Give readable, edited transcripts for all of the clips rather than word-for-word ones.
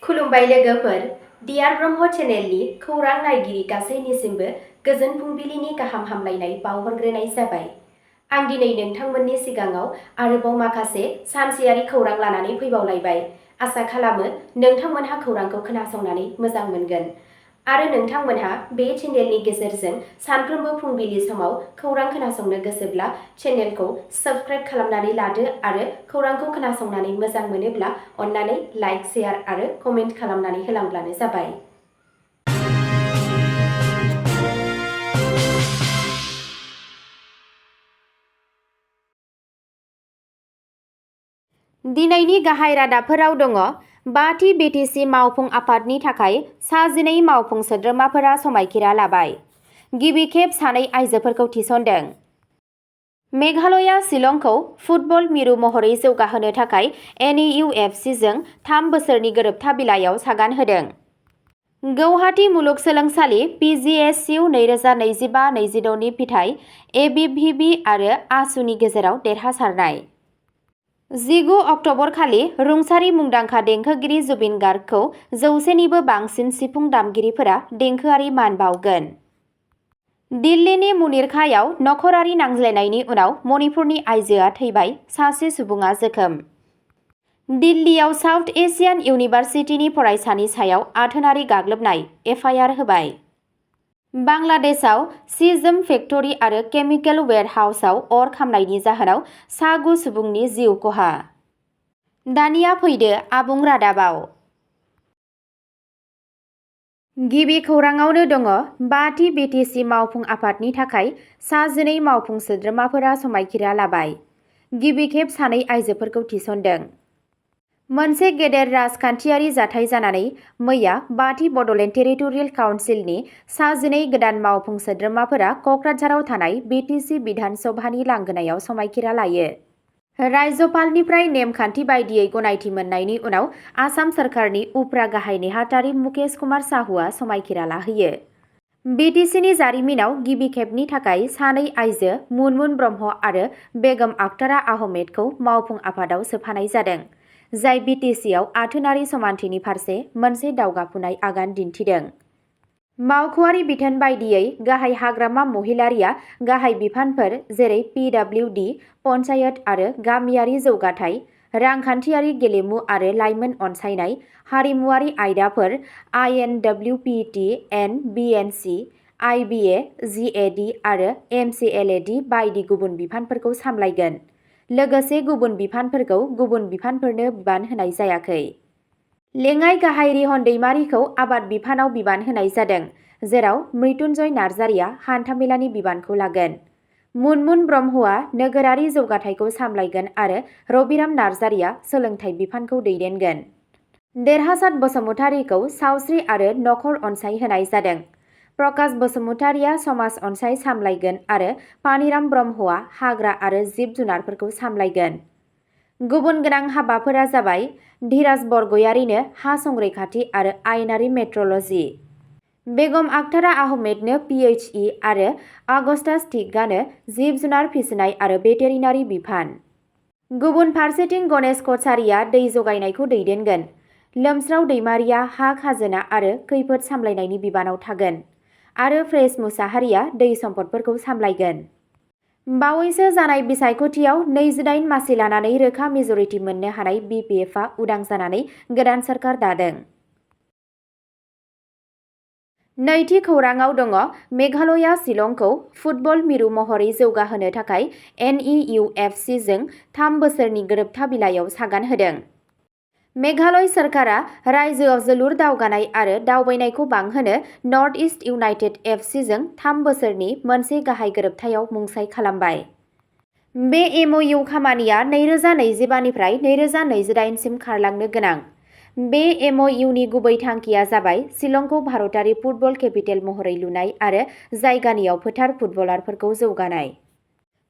खुलुमबाय लोगोफोर, डियार ब्रह्म चेनेलनि खौरां नायगिरि गासैनिसिमबो गोजोन फुंबिलिनि गाहाम हामलायनाय बावहरग्रोनाय जाबाय। आं दिनै नोंथांमोननि सिगाङाव आरोबाव माखासे सानसेयारि खौरां लानानै फैबावलायबाय। आसा खालामो नोंथांमोनहा खौरांखौ खोनासंनानै मोजां मोनगोन आरो नोंथांमोनहा बे चेनेलनि गेजेरजों सानफ्रोमबो फुंबिलि समाव खौरां खोनासंनो गोसोब्ला चेनेलखौ साबस्क्राइब खालामनानै लादो आरो खौरांखौ खोनासंनानै मोजां मोनोब्ला अन्नानै लाइक, शेयार आरो कमेन्ट खालामनानै होलांब्लानो जाबाय। दिनैनि गाहाय रादाबफोराव दङ। 5थि BTC मावफुं आफादनि थाखाय 12 मावफुं सोद्रोमाफोरा समायखिरा लाबाय। गिबि खेब 2 आइजोफोरखौ थिसनदों। मेघालया शिलंखौ फुटबल मिरु महरै जौगाहोनो थाखाय NEUFCजों 3 बोसोरनि गोरोबथा बिलाइयाव सागान होदों। गौहाटी मुलुगसोलोंसालि PGSU 2025-26 नि फिथाइ ABVB आरो आसुनि गेजेराव देरहासारनाय। 19 अक्ट'बर खालि रुंसारि मुंदांखा देंखोगिरि जुबिन गार्गखौ 100 निबो बांसिन सिफुं दामगिरिफोरा देंखोआरि मान बावगोन। दिल्लीनि मुनिरखायाव नखरारि नांज्लायनायनि उनाव मणिपुरनि आइजोआ थैबाय, सासे सुबुङा जोखोम। दिल्लीयाव साउथ एशियान इउनिभार्सिटिनि फरायसानि सायाव आथोनारि गाग्लोबनाय, FIR होबाय। बांलादेशआव सि-जोम फेक्टरि आरो केमिकेल वेयारहाउसआव अर खामनायनि जाहोनाव 9 सुबुंनि जिउ खहा। दानिया फैदो आबुं रादाबाव। गिबि खौराङावनो दङ। 5थि BTC मावफुं आफादनि थाखाय 12 मावफुं सोद्रोमाफोरा समायखिरा लाबाय। गिबि खेब 2 आइजोफोरखौ थिसनदों। मोनसे गेदेर राजखान्थियारि जाथाय जानानै मैया 5थि बड'लेण्ड टेरिटरियेल काउन्सिलनि 12 गोदान मावफुं सोद्रोमाफोरा क'क्राझाराव थानाय BTC बिधान सभानि लांगोनायाव समायखिरा लायो। रायजपालनिफ्राय नेमखान्थि बायदियै गनायथि मोननायनि उनाव आसाम सोरखारनि उफ्रा गाहाय नेहाथारि मुकेश कुमार साहुआ समायखिरा लाहोयो। BTCनि जारिमिनाव गिबि खेबनि थाखाय 2 आइजो मुनमुन ब्रह्म आरो बेगम आखतारा आहमेदखौ मावफुं आफादाव सोफानाय जादों, जाय BTCआव आथोनारि समानथिनि फारसे मोनसे दावगाफुनाय आगान दिन्थिदों। मावख'आरि बिथोन बायदियै गाहाय हाग्रामा महिलारिया गाहाय बिफानफोर जेरै PWD, पन्चायत आरो गामियारि जौगाथाय, रांखान्थियारि, गेलेमु आरो लाइमोन अनसायनाय, हारिमुआरि आयदाफोर, INWPT, NBNC, IBA, GAD आरो MCLAD बायदि गुबुन बिफानफोरखौ सामलायगोन। लोगोसे गुबुन बिफानफोरखौ गुबुन बिफानफोरनो बिबान होनाय जायाखै। लेङाइ गाहाय रिहन दैमारिखौ आबाद बिफानाव बिबान होनाय जादों, जेराव मृत्युन्जय नार्जारिया हान्थामेलानि बिबानखौ लागोन। मुनमुन ब्रह्मआ नोगोरारि जौगाथायखौ सामलायगोन आरो रबिराम नार्जारिया सोलोंथाइ बिफानखौ दैदेनगोन। देरहासात बसुमतारीखौ सावस्रि आरो नखर अनसाय होनाय जादों। प्रकाश बसुमतारीया समाज अनसाय सामलायगोन आरो पानिराम ब्रह्मआ हाग्रा आरो जिब जुनारफोरखौ सामलायगोन। गुबुन गोनां हाबाफोरा जाबाय धीराज बरगयारिनो हा संरैखाथि आरो आयेनारि मेट्रल'जी, बेगम आखतारा आहमेदनो PHE आरो आगस्टास टिग्गानो जिब जुनार फिसिनाय आरो भेटेरिनारि बिफान। गुबुन फारसेथिं गणेश कछारिया दै जगायनायखौ दैदेनगोन। लोमस्राव दैमारिया हा खाजोना आरो खैफोद सामलायनायनि बिबानाव थागोन आरो प्रेस मुसाहारिया दै सम्पदफोरखौ सामलायगोन। बावैसो जानाय बिसायख'थियाव 28 मासि लानानै रोखा मेजरिटि मोननो हानाय BPFआ उदां जानानै गोदान सोरखार दादों। नैथि खौराङाव दङ। मेघालया शिलंखौ फुटबल मिरु महरै जौगाहोनो थाखाय NEUFCजों 3 बोसोरनि गोरोबथा बिलाइयाव सागान होदों। मेघालय सोरखारा रायजोआव जोलुर दावगानाय आरो दावबायनायखौ बांहोनो नर्थ इस्ट इउनाइटेड FCजों 3 बोसोरनि मोनसे गाहाय गोरोबथायाव मुंसाइ खालामबाय। बे MOU खामानिया 2025 निफ्राय 2028 सिम खारलांनो गोनां। बे MOUनि गुबै थांखिया जाबाय शिलंखौ भारतारि फुटबल केपिटेल महरै लुनाय आरो जायगानियाव फोथार फुटबलारफोरखौ जौगानाय।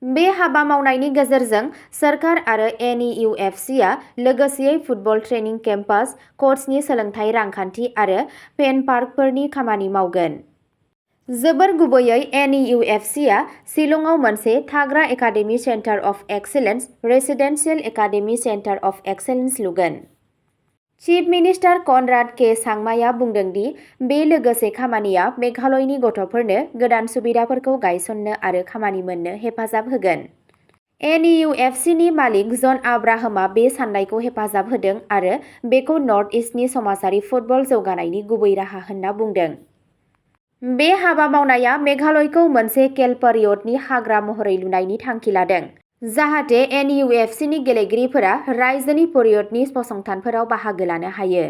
बे हाबा मावनायनि गेजेरजों सोरखार आरो NEUFCआ लोगोसेयै फुटबल ट्रेनिं केम्पास, क'चनि सोलोंथाइ, रांखान्थि आरो फेन पार्कफोरनि खामानि मावगोन। जोबोर गुबैयै NEUFCआ शिलंआव मोनसे थाग्रा academy centre of excellence, residential academy centre of excellence लुगोन। चिफ मिनिस्टार कनराड के सांगमाया बुंदों दि बे लोगोसे खामानिया मेघालयनि गथ'फोरनो गोदान सुबिदाफोरखौ गायसननो आरो खामानि मोननो हेफाजाब होगोन। NUFCनि मालिक जन आब्राहामा बे साननायखौ हेफाजाब होदों आरो बेखौ नर्थ इस्टनि समाजारि फुटबल जौगानायनि गुबै राहा होनना बुंदों। बे हाबा मावनाया मेघालयखौ मोनसे केल पिरियडनि हाग्रा महरै लुनायनि थांखि लादों, जाहाथे NUFCनि गेलेगिरिफोरा रायजोनि पिरियडनि फसंथानफोराव बाहागो लानो हायो।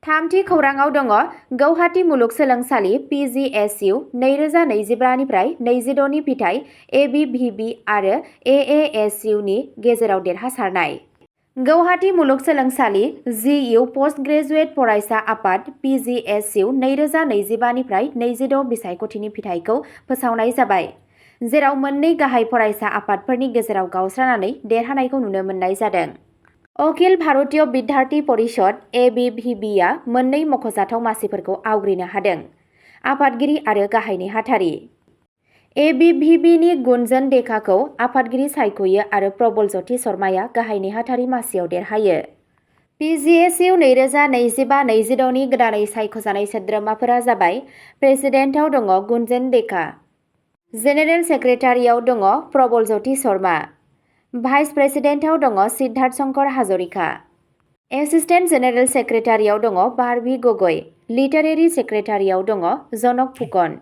थामथि खौराङाव दङ गौहाटी मुलुगसोलोंसालि PGSU 2024 निफ्राय 26 नि फिथाइ ABVB आरो AASU नि गेजेराव देरहासारनाय। गौहाटी मुलुगसोलोंसालि GU पस्ट ग्रेजुएट फरायसा आफाद PGSU 2025 निफ्राय 26 बिसायख'थिनि फिथाइखौ फोसावनाय जाबाय, जेराव मोननै गाहाय फरायसा आफादफोरनि गेजेराव गावस्रानानै देरहानायखौ नुनो मोननाय जादों। अखिल भारतीय विद्यार्थी परिषद ABVB आ मोननै मख'जाथाव मासिफोरखौ आवग्रिनो हादों, आफादगिरि आरो गाहाय नेहाथारि। ABVB नि गुन्जन देकाखौ आफादगिरि सायख'यो आरो प्रबल ज्योति शर्माया गाहाय नेहाथारि मासियाव देरहायो। PGSU 2025-26 नि गोदानै सायख'जानाय सोद्रोमाफोरा जाबाय प्रेसिडेन्टआव दङ गुन्जन देका, जेनेरेल सेक्रेटारियाव दङ प्रबल ज्योति शर्मा, भाइस प्रेसिडेन्टआव दङ सिद्धार्थ शंकर हाजरिका, एसिस्टेन्ट जेनेरेल सेक्रेटारियाव दङ बारबी गगৈ, लिटारेरि सेक्रेटारियाव दङ जनक फुकन,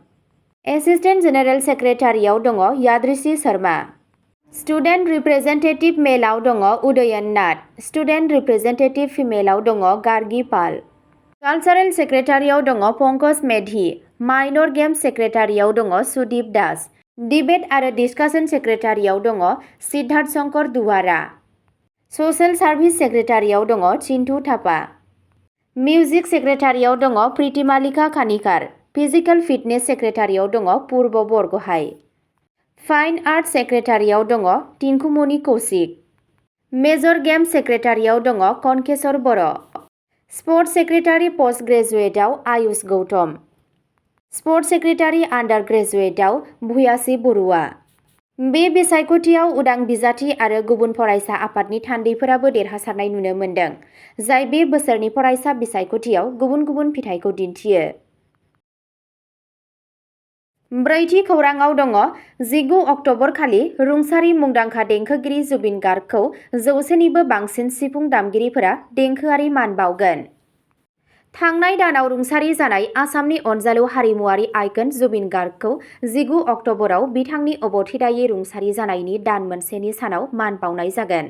एसिस्टेन्ट जेनेरेल सेक्रेटारियाव दङ यादृशी शर्मा, स्टुडेन्ट रिप्रेजेन्टेटिभ मेलआव दङ उदयन नाथ, स्टुडेन्ट रिप्रेजेन्टेटिभ फिमेलआव दङ गार्गी पाल, कालचारेल सेक्रेटारियाव दङ पंकज मेधी, माइनर गेम्स सेक्रेटारियाव दङ सुदीप दास, डिबेट आरो डिस्कासन सेक्रेटारियाव दङ सिद्धार्थ शंकर दुवारा, ससियेल सार्भिस सेक्रेटारियाव दङ चिन्टू थापा, मिउजिक सेक्रेटारियाव दङ प्रीतिमालिका कानिकार, फिजिकेल फिटनेस सेक्रेटारियाव दङ पूर्व बरग'हाइ, फाइन आर्ट सेक्रेटारियाव दङ टिंकुमणि कौशिक, मेजर गेम्स सेक्रेटारियाव दङ Konkeshwar Boro', sports secretary post ग्रेजुएटआव Ayush Gautam, sports secretary under ग्रेजुएटआव भुयासी बरुवा। बे बिसायख'थियाव उदां बिजाथि आरो गुबुन फरायसा आफादनि थान्दैफोराबो देरहासारनाय नुनो मोन्दों, जाय बे बोसोरनि फरायसा बिसायख'थियाव गुबुन गुबुन फिथाइखौ दिन्थियो। ब्रैथि खौराङाव दङ 19 अक्ट'बर खालि रुंसारि मुंदांखा देंखोगिरि जुबिन गार्गखौ 100निबो बांसिन सिफुं दामगिरिफोरा देंखोआरि मान बावगोन। थांनाय दानाव रुंसारि जानाय आसामनि अनजालु हारिमुआरि आइकन जुबिन गार्गखौ 19 अक्ट'बराव बिथांनि अबथिरायै रुंसारि जानायनि दान मोनसेनि सानाव मान बावनाय जागोन।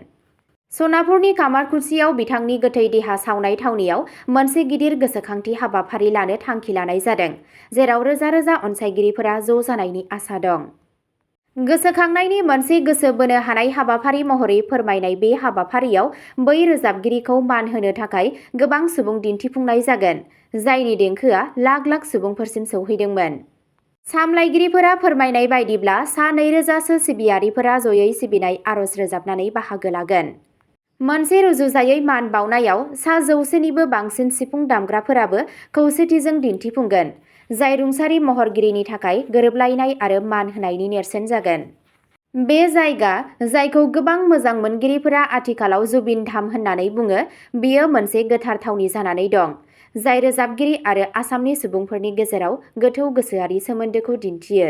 सनापुरनि कामारकुसियाव बिथांनि गोथै देहा सावनाय थावनियाव मोनसे गिदिर गोसोखांथि हाबाफारि लानो थांखि लानाय जादों, जेराव रोजा रोजा अनसायगिरिफोरा ज' जानायनि आसा दं। गोसोखांनायनि मोनसे गोसो बोनो हानाय हाबाफारि महरै फोरमायनाय बे हाबाफारियाव बै रोजाबगिरिखौ मान होनो थाखाय गोबां सुबुं दिन्थिफुंनाय जागोन, जायनि देंखोआ लाख लाख सुबुंफोरसिम सौहैदोंमोन। सामलायगिरिफोरा फोरमायनाय बायदिब्ला सा 2000 सिबियारिफोरा जयै सिबिनाय आरज रोजाबनानै बाहागो लागोन। मोनसे रुजुजायै मान बावनायाव सा 100निबो बांसिन सिफुं दामग्राफोराबो खौसेथिजों दिन्थिफुंगोन, जाय रुंसारि महरगिरिनि थाखाय गोरोबलायनाय आरो मान होनायनि नेरसोन जागोन। बे जायगा, जायखौ गोबां मोजां मोनगिरिफोरा आथिखालाव जुबिन धाम होननानै बुङो, बेयो मोनसे गोथार थावनि जानानै दं, जाय रोजाबगिरि आरो आसामनि सुबुंफोरनि गेजेराव गोथौ गोसोआरि सोमोन्दोखौ दिन्थियो।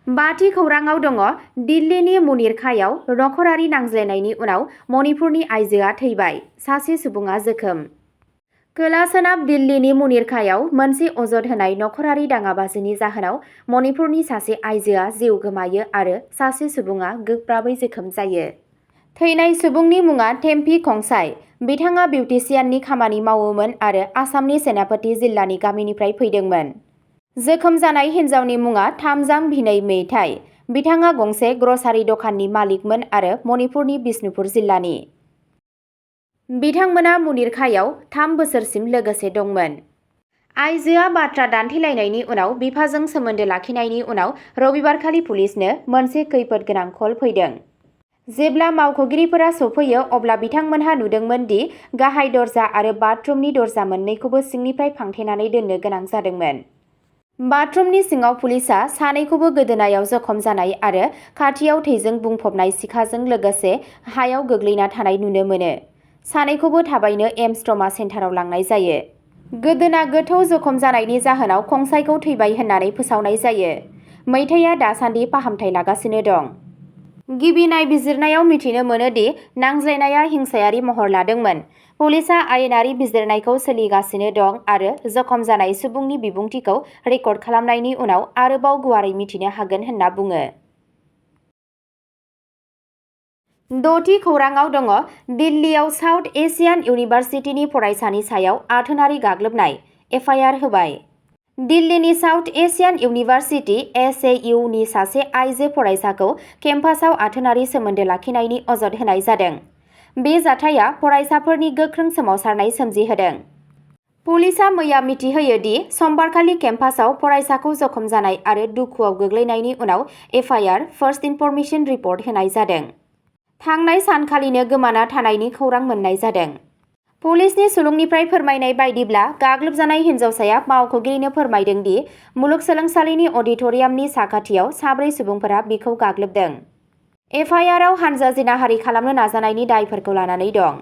बाथि खौराङाव दङ दिल्लीनि मुनिरखायाव नखरारि नांज्लायनायनि उनाव मणिपुरनि आइजोआ थैबाय, सासे सुबुङा जोखोम। खोला-सोनाब दिल्लीनि मुनिरखायाव मोनसे अजद होनाय नखरारि दाङाबाजिनि जाहोनाव मणिपुरनि सासे आइजोआ जिउ गोमायो आरो सासे सुबुङा गोब्राबै जोखोम जायो। थैनाय सुबुंनि मुङा टेम्पी खंसाई, बिथाङा बिउटिशियाननि खामानि मावोमोन आरो आसामनि सेनापति जिल्लानि गामिनिफ्राय फैदोंमोन। जोखोम जानाय हिन्जावनि मुङा थामजां भिनै मेइताई, बिथाङा गंसे ग्रसारि दखाननि मालिकमोन आरो मणिपुरनि बिष्णुपुर जिल्लानि। बिथांमोना मुनिरखायाव 3 बोसोरसिम लोगोसे दंमोन। आइजोआ बाथ्रा दान्थेलायनायनि उनाव बिफाजों सोमोन्दो लाखिनायनि उनाव रबिबारखालि पुलिसनो मोनसे खैफोद गोनां कल फैदों। जेब्ला मावख'गिरिफोरा सफैयो अब्ला बिथांमोनहा नुदोंमोन दि गाहाय दरजा आरो बाथरुमनि दरजा मोन्नैखौबो सिंनिफ्राय फांथेनानै दोननो गोनां जादोंमोन। बाथरुमनि सिङाव पुलिसआ सानैखौबो गोदोनायाव जखम जानाय आरो खाथियाव थैजों बुंफबनाय सिखाजों लोगोसे हायाव गोग्लैना थानाय नुनो मोनो। सानैखौबो थाबैनो एम्स ट्रमा सेन्टाराव लांनाय जायो। गोदोना गोथौ जखम जानायनि जाहोनाव खंसायखौ थैबाय होननानै फोसावनाय जायो। मैथाया दासान्दि फाहामथाय लागासिनो दं। गिबि नायबिजिरनायाव मिथिनो मोनो दि नांज्लायनाया हिंसायारि महर लादोंमोन। पुलिसआ आयेनारि बिजिरनायखौ सोलिगासिनो दं आरो जखम जानाय सुबुंनि बिबुंथिखौ रेकर्ड खालामनायनि उनाव आरोबाव गुवारै मिथिनो हागोन होनना बुङो। द'थि खौराङाव दङ दिल्लीयाव साउथ एसियान इउनिभार्सिटिनि फरायसानि सायाव आथोनारि गाग्लोबनाय, एफआइआर होबाय। दिल्लीनि साउथ एसियान इउनिभार्सिटि (SAU) नि सासे आइजो फरायसाखौ केम्पासआव आथोनारि सोमोन्दो लाखिनायनि अजद होनाय जादों। बे जाथाया फरायसाफोरनि गोख्रों सोमावसारनाय सोमजिहोदों। पुलिसआ मैया मिथिहोयो दि समबारखालि केम्पासआव फरायसाखौ जखम जानाय आरो दुखुआव गोग्लैनायनि उनाव एफआइआर फार्स्ट इनफरमेशन रिपर्ट होनाय जादों। थांनाय सानखालिनो गोमाना थानायनि खौरां मोन्नाय जादों। पुलिसनि सुलुंनिफ्राय फोरमायनाय बायदिब्ला गाग्लोबजानाय हिन्जावसाया मावख'गिरिनो फोरमायदों दि मुलुगसोलोंसालिनि अडिट'रियामनि साखाथियाव 4 सुबुंफोरा बिखौ गाग्लोबदों। एफआइआरआव हानजा जिनाहारि खालामनो नाजानायनि दायफोरखौ लानानै दं।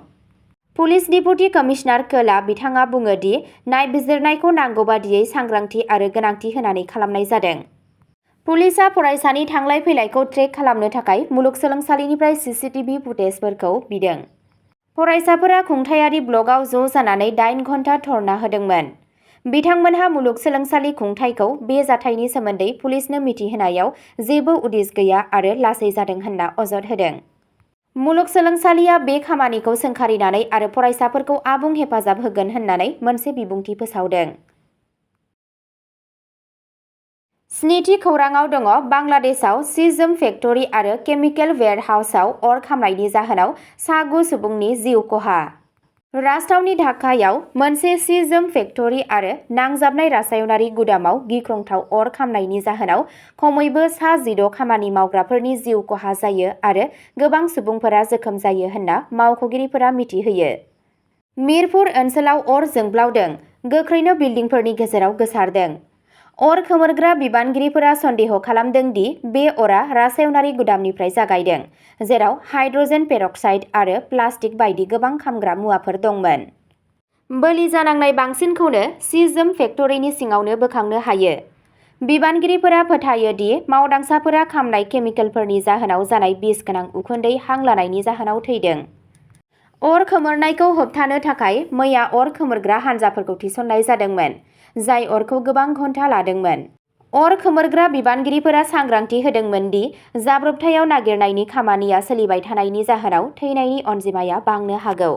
पुलिस डिप्युटि कमिशनार कोलआ बिथाङा बुङो दि नायबिजिरनायखौ नांगौ बादियै सांग्रांथि आरो गोनांथि होनानै खालामनाय जादों। पुलिसआ फरायसानि थांलाय फैलायखौ ट्रेक खालामनो थाखाय मुलुगसोलोंसालिनिफ्राय सीसीटीवी फुटेजफोरखौ बिदों। फरायसाफोरा खुंथायारि ब्लकआव ज' जानानै 8 घन्टा धरना होदोंमोन। बिथांमोनहा मुलुगसोलोंसालि खुंथायखौ बे जाथायनि सोमोन्दै पुलिसनो मिथिहोनायाव जेबो उदिस गैया आरो लासै जादों होनना अजद होदों। मुलुगसोलोंसालिया बे खामानिखौ सोंखारिनानै आरो फरायसाफोरखौ आबुं हेफाजाब होगोन होननानै मोनसे बिबुंथि फोसावदों। 7थि खौराङाव दङ बांलादेशआव सि-जोम फेक्टरि आरो केमिकेल वेयरहाउसआव अर खामनायनि जाहोनाव सा 9 सुबुंनि जिउ खहा। राजथावनि ढाकायाव मोनसे सि-जोम फेक्टरि आरो नांजाबनाय रासायनारि गुदामाव गिख्रंथाव अर खामनायनि जाहोनाव खमैबो सा 16 खामानि मावग्राफोरनि जिउ खहा जायो आरो गोबां सुबुंफोरा जोखोम जायो होनना मावख'गिरिफोरा मिथिहोयो। मिरपुर ओनसोलाव अर जोंब्लावदों, गोख्रैनो बिल्डिंफोरनि गेजेराव गोसारदों। अर खोमोरग्रा बिबानगिरिफोरा सन्देह खालामदों दि बे अरा रासायनारि गुदामनिफ्राय जागायदों, जेराव हाइड्रजेन पेरक्साइड आरो प्लास्टिक बायदि गोबां खामग्रा मुवाफोर दंमोन। बोलि जानांनाय बांसिनखौनो सि-जोम फेक्टरिनि सिङावनो बोखांनो हायो। बिबानगिरिफोरा फोथायो दि मावदांसाफोरा खामनाय केमिकेलफोरनि जाहोनाव जानाय बिस गोनां उखुन्दै हां लानायनि जाहोनाव थैदों। अर खोमोरनायखौ होबथानो थाखाय मैया अर खोमोरग्रा हानजाफोरखौ थिसननाय जादोंमोन, जाय अरखौ गोबां घन्टा लादोंमोन। अर खोमोरग्रा बिबानगिरिफोरा सांग्रांथि होदोंमोन दि जाब्रबथायाव नागिरनायनि खामानिया सोलिबाय थानायनि जाहोनाव थैनायनि अनजिमाया बांनो हागौ।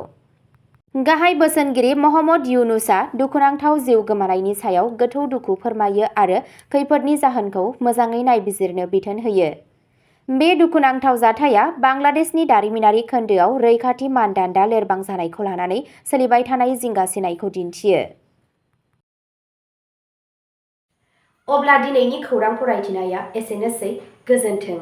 गाहाय बोसोनगिरि महम्मद युनुसआ दुखुनांथाव जिउ गोमानायनि सायाव गोथौ दुखु फोरमायो आरो खैफोदनि जाहोनखौ मोजाङै नायबिजिरनो बिथोन होयो। बे दुखुनांथाव जाथाया बांलादेशनि दारिमिनारि खोन्दोआव रैखाथि मानदान्दा लोरबां जानायखौ लानानै सोलिबाय थानाय जिंगासिनायखौ दिन्थियो। अब्ला दिनैनि खौरां फरायथिनाया एसेनोसै। गोजोन्थों।